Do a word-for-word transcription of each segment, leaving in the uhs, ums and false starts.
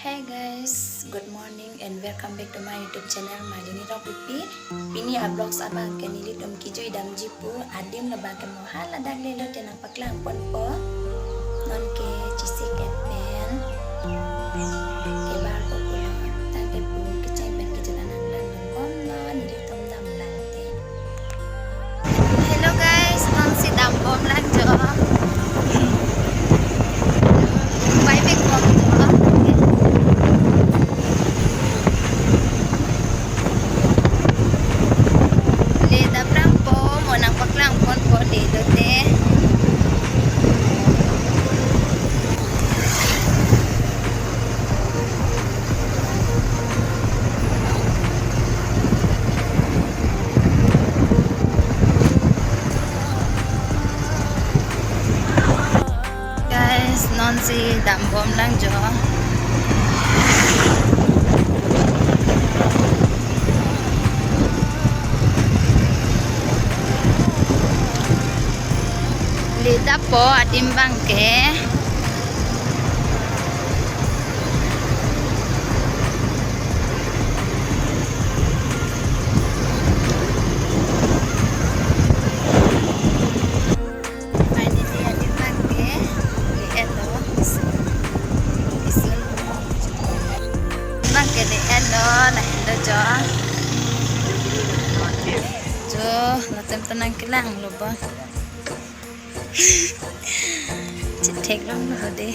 Hey guys, good morning and welcome back to my YouTube channel, Malini Rongpipi. Pini a-vlogs abang ke nelitum kejui damji pu adim labang ke mo, hala dak le lote nangpaklang ponpo. Non ke chisi ke pen kebar ko pulo, tangte pu kecheng pen kejala nanglang ponpo, non nelitum dam lang te. Hello guys, non si dambom lang jo. Pai bek bom jo. Le dam lang po, mo nangpaklang ponpo le lote. Guys, non si dambom lang jo. Le dam po adim abang ke. Finally, adim abang ke le-etlo. Isun. Abang ke le-etlo, lahenlo jo. Jo, latum ta nangkelanglo bo. Chetheklonglo de.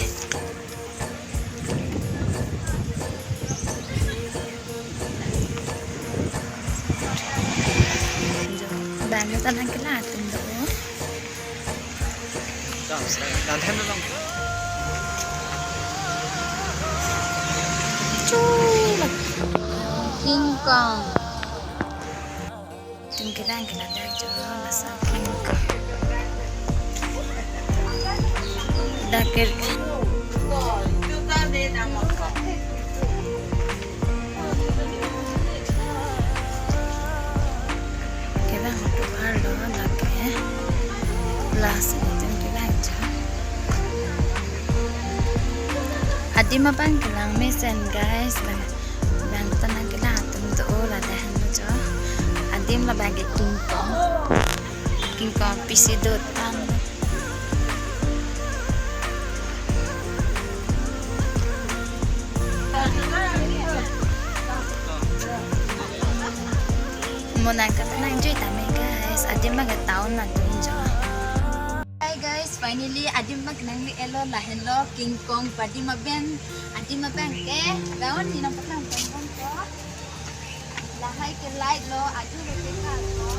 Bang ta nangkelang atum do. King Kong. Tum kelang kelang dak jo, laso King Kong. Dak ke. Kelang tu arlo dak ke. Laso tum kelang jo. Adim abang kelang mesen guys. Bang ta nangkelang atum do, lahenlo jo. Adim labang ke King Kong. King Kong pisi dotan. Mo nangkata nangjui tame guys. Adim abang ke town atum jo. Hi guys, finally adim abang nangli-etlo, lahenlo King Kong pu adim abang, adim abang ke, laon ni nangpaklang ponpo. Lahai ke light lo, aju lo ke kar lo.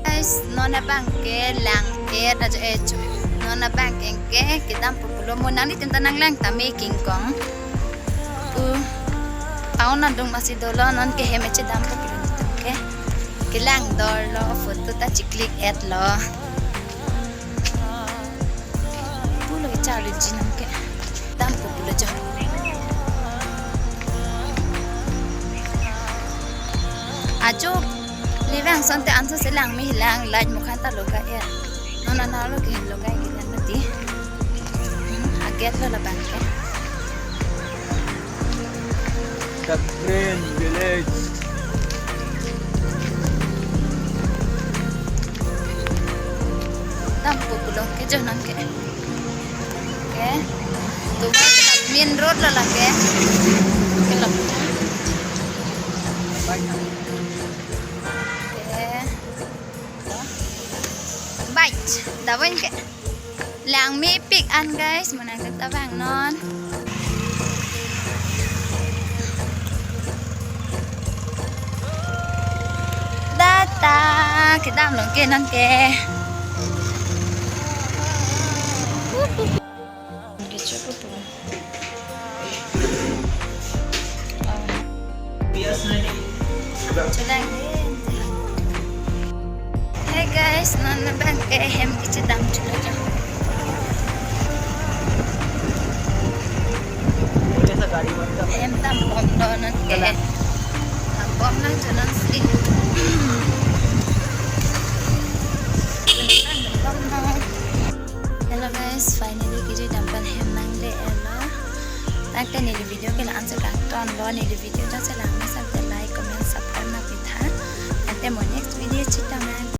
Guys, non abang ke lang-et ajo e chu. Non abang ke ke kedam pu pulo, mo nanglitum ta nanglang tame King Kong. Pu town adung masi dolo, non ke hem chedam pu pulo ke. Kelang dorlo, photo ta chiclick-etlo. Pulo charli ji nang ke. Dam pu pulo jo. Ajo, le vang asonte anso si lang me hilang, light mukhan ta logai-et. Non analo ke logai-et mati. Hmm, a-gate lo labang ke. The Green Village. Dam pu pulo ke jo nang ke. Ke. Tu main road lo lake. Ke lo. Ke. Bike. Dawen ke. Lang mepik an guys, mo nangketa vangnon. Data, kedam long ke nang ke. Ke Hey guys, non labang ke hem kechedam chulo jo. Hem dambomlo non ke. Dambomlo jo non si. Hello guys, finally kiri dampal hem nangle-etlo. Tangte neli video ke la-an si kangtonlo, neli video jongsi lang mesen te like, comment, subscribe nangpitha. Tangte mo next